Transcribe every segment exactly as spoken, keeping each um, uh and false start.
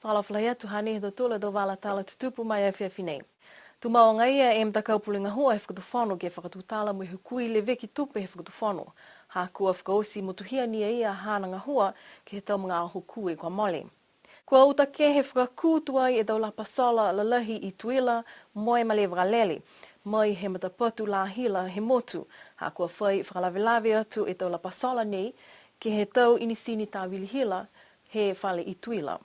Fakaalofa lahi atu, hanei e tau tala, tau vala tala tutupu ma e afiafi nei. Tumau agaia e matakau pule gahua he fakatufono ke fakatutala mo e hukui leveki tupe he fakatufono. Ha kua fakaoti motuhia ni e ia haana gahua ke he tau magaaho kū kua mole. Kua uta kehe fakakū tuai e tau lapa sola lalahi i Tuila mo e Malē Vakalele, mai he matapatu lā hila he motu, ha kua fai fakalavelave atu e tau lapa sola nei ke he tau inisini tāvili hila he fale i Tuila.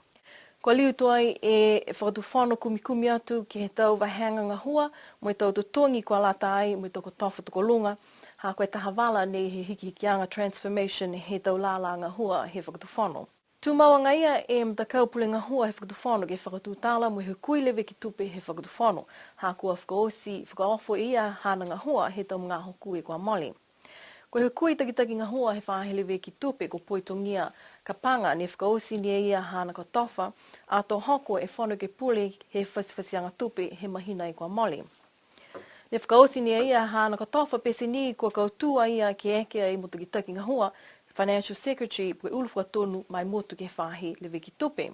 Kua liu tuai e fakatufono kumikumi atu ke he tau vahega gahua mo e tau totogi kua lata ai mo e tau kotofa tokoluga, ha ko e taha vala nei he hikihikiaga transformation he tau lālā gahua he fakatufono. Tumau agaia e matakau pule gahua he fakatufono ke fakatutala mo e hukui leveki tupe he fakatufono, ha kua fakaoti, fakaofo e ia haana gahua he tau magaaho kū kua mole. Ko e hukui takitaki gahua he faahi leveki tupe ko Poitogia Kapaga ne fakaoti ni e ia haana kotofa, ato hoko e Fono Ekepule he fatifatiaga tupe he mahina kua mole. Ne fakaoti ni e ia haana kotofa pete ni kua kautū a ia ke eke ai mo takitaki gahua, Financial Secretary, po ke ulu fakatonu ma e motu ke he faahi leveki tupe.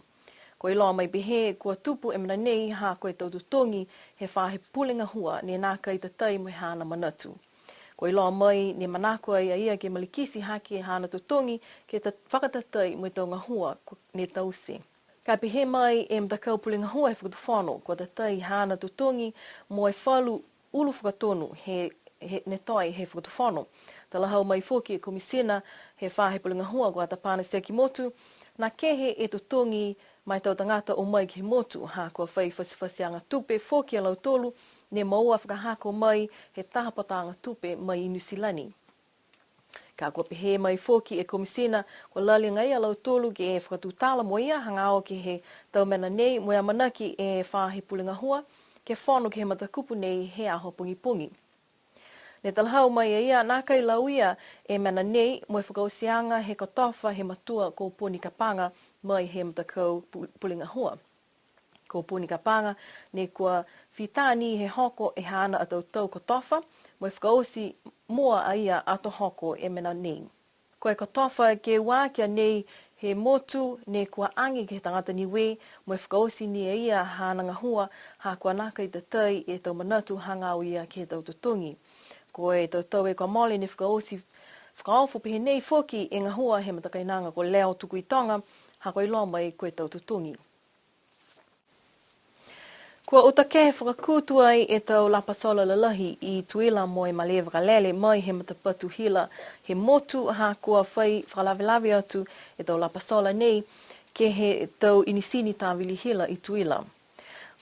Kua iloa mai pehē kua tupu e mena nei ha ko e tau totogi he faahi pule gahua ne nākai tatai mo e haana manatu. Kua iloa mai ne manako ai a ia ke malikiti hake haana totogi ke ta-, fakatatai mo e tau gahua ko-, ne taute. Ka pehē mai e matakau pule gahua he fakatufono, kua tatai haana totogi mo e falu ulu fakatonu he, he, ne toe he fakatufono. Talahau mai foki e Komisina he faahi pule gahua ko Atapana Siakimotu, nā kehe e totogi ma e tau tagata o mai ke he motu, ha kua fai fatifatiaga tupe foki a lautolu, ne moua fakahako mai he taha pataaga tupe mai i Niu Silani. Ka kua pehē mai foki e Komisina, kua lali agaia a lautolu ke fakatutala mo ia hagaao ke he tau mena nei, mo e amanaki e faahi pule gahua ke fono ke he matakupu nei he aho pogipogi. Ne talahau mai e ia, nākai lauia e mena nei mo e fakaotiaga he kotofa he matua ko Poni Kapaga mai he matakau pu-, pule gahua. Ko Poni Kapaga, ne kua fita ni he hoko e haana a tau tau kotofa, mo e fakaoti mua a ia ato hoko e mena nei. Ko e kotofa ke ua ki a nei he motu ne kua age ke he tagata Niue, mo e fakaoti ni e ia haana gahua, ha kua nākai tatai e tau manatu hagaao ia ke he tau totogi. Ko e tau tau kua mole ne fakaoti, fakaofo pehē nei foki e gahua he matakainaga ko Leo Tukuitoga, ha kua iloa mai ko e tau totogi. Kua uta kehe fakakū tuai e tau lapa sola lalahi i Tuila mo e Malē Vakalele mai he matapatu hila he motu, ha kua fai fakalavelave atu e tau lapa sola nei ke he tau inisini tāvili hila i Tuila.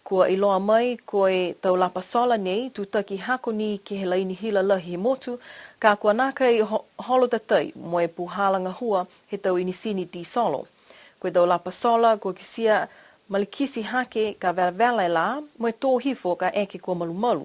Kua iloa mai ko e tau lapa sola nei, tutaki hako ni ke he laini hila lahi he motu, ka kua nākai ho-, holo tatai mo e puhala gahua he tau inisini tisolo. Ko e tau lapa sola, kua kitia malikiti hake ka velavela e lā, mo e tō hifo ka eke kua malumalu.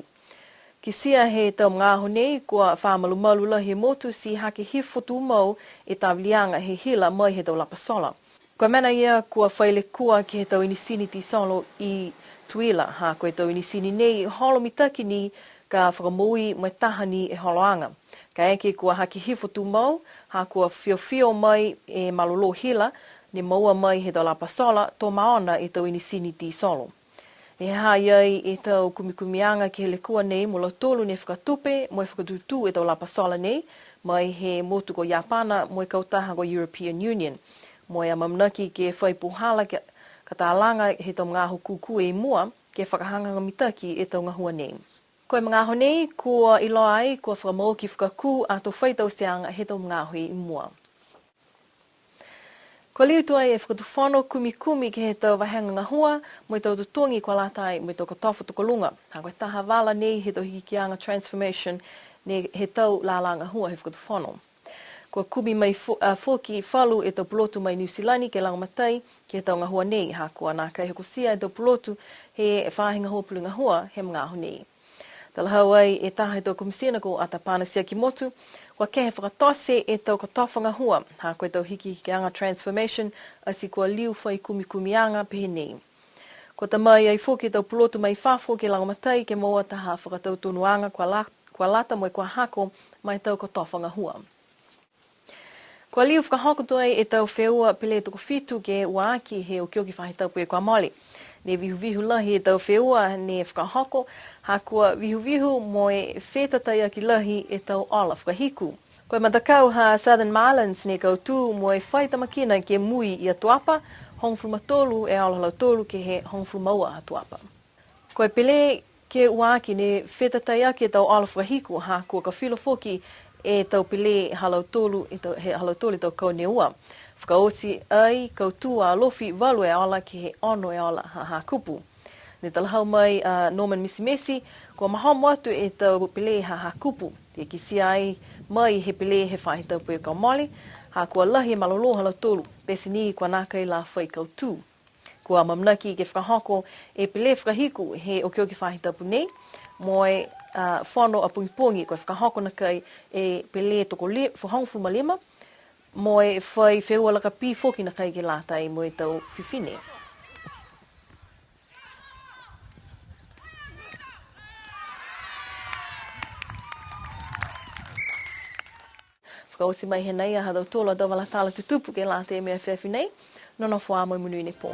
Kitia he tau magaaho nei, kua fa malumalu lahi e motu ti hake hifo tumau e taviliaga he hila mai he tau lapa sola. Ko e mena ia kua fai lekua ke he tau inisini tisolo i Tuila, ha ko e tau inisini nei holo mitaki ni ka fakamoui mo e taha ni e holoaga. Ka eke kua hake hifo tumau, ha kua fiofio mai e malolō hila, ne moua mai he tau lapa sola, to maona e tau inisini tisolo. Ne ha ha i ai e tau kumikumiaga ke he lekua nei mo lautolu ne fakatupe mo e fakatutū e tau lapa sola nei, mai he motu ko Iapana mo e kautaha ko European Union. Mo e amaamanaki ke fai puhala ke, ka talaga he tau magaaho kūkū i mua, ke fakahagahaga mitaki e tau gahua nei. Ko e magaaho nei, kua iloa ai, kua fakamau ki fakakū ato fai tauteaga he tau magaaho i mua. Kua liu tuai e Fakatufono kumikumi ke he tau vahega gahua, mo e tau totogi kua lata ai mo e tau kotofa tokoluga. Ha ko e taha vala nei he tau hikihikiaga transformation nei he tau lala gahua he Fakatufono. Kua kumi mai fo-, a, foki falu e tau pulotu mai Niu Silani ke lagomatai ke he tau gahua nei, ha kua nākai hokotia e tau pulotu he faahi gahua pule gahua he magaaho nei. Talahau ai e taha he tau komisina ko Atapana Siakimotu, kua kehe fakatote e tau kotofa gahua, ha ko e tau hikihikiaga transformation, ati kua liu fai kumikumiaga pehē nei. Kua ta mai ai foki e tau pulotu mai fafo ke lagomatai ke moua taha fakatautonuaga kua la-, kua lata mo e kua hako ma e tau kotofa gahua. Kua liu fakahoko tuai e tau feua pele tokofitu ke ua aki he okioki faahi tapu kua mole. Ne vihuvihu lahi e tau feua ne fakahoko, ha kua vihuvihu mo e fetataiaki lahi e tau ola fakahiku. Ko e matakau ha Southern Marlins ne kautū mo e fai tamakina ke mui ia Tuapa, hogofulu ma tolu e ola ha lautolu ke he hogofulu ma ua ha Tuapa. Ko e pele ke ua aki ne fetataiaki e tau ola fakahiku, ha kua kafilo foki e tau pele ha lautolu, e tau, he ha lautolu e tau kau ne ua. Fakaoti ai kautū a Alofi valu e ola ke he ono e ola ha Hakupu. Ne talahau mai a Norman Misimesi, kua mahomo atu e tau pele ha Hakupu, ke kitia ai mai he pele he faahi tapu kua mole, ha kua lahi e malolō ha lautolu, pete ni kua nākai la fai kautū. Kua amaamanaki ke fakahoko e pele fakahiku he okioki faahi tapu nei, mo e, a, fono a pogipogi kua fakahoko nakai e pele tokoli-, hogofulu ma lima, mo e fai feua lakapī foki nakai ke lata mo e tau fifine. Fakaoti mai he nei a ha tautolu a tau vala tala tutupu ke lata mo e afiafi nei, nonofo ā mo e monuina e pō.